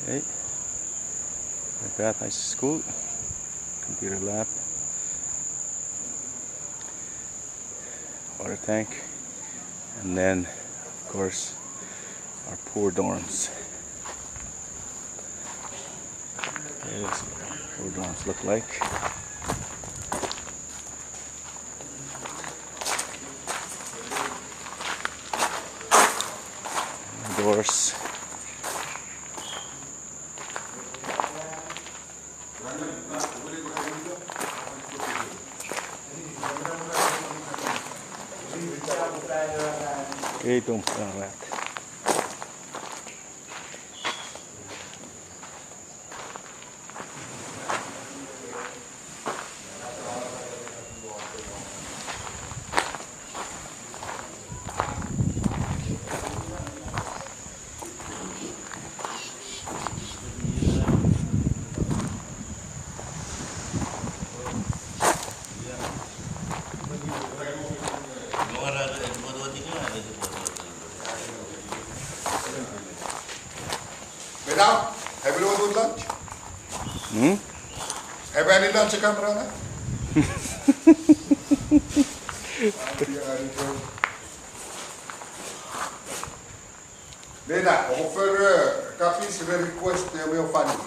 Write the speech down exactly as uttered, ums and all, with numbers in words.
Okay. Like that, high school, computer lab, water tank, and then, of course, our poor dorms. Okay, that's what our poor dorms look like. Doors. Ei tum, ah, right. Madam, have you ordered lunch? Hmm? Have any lunch come around? Lena, offer, uh, copies, request, uh, we are finding.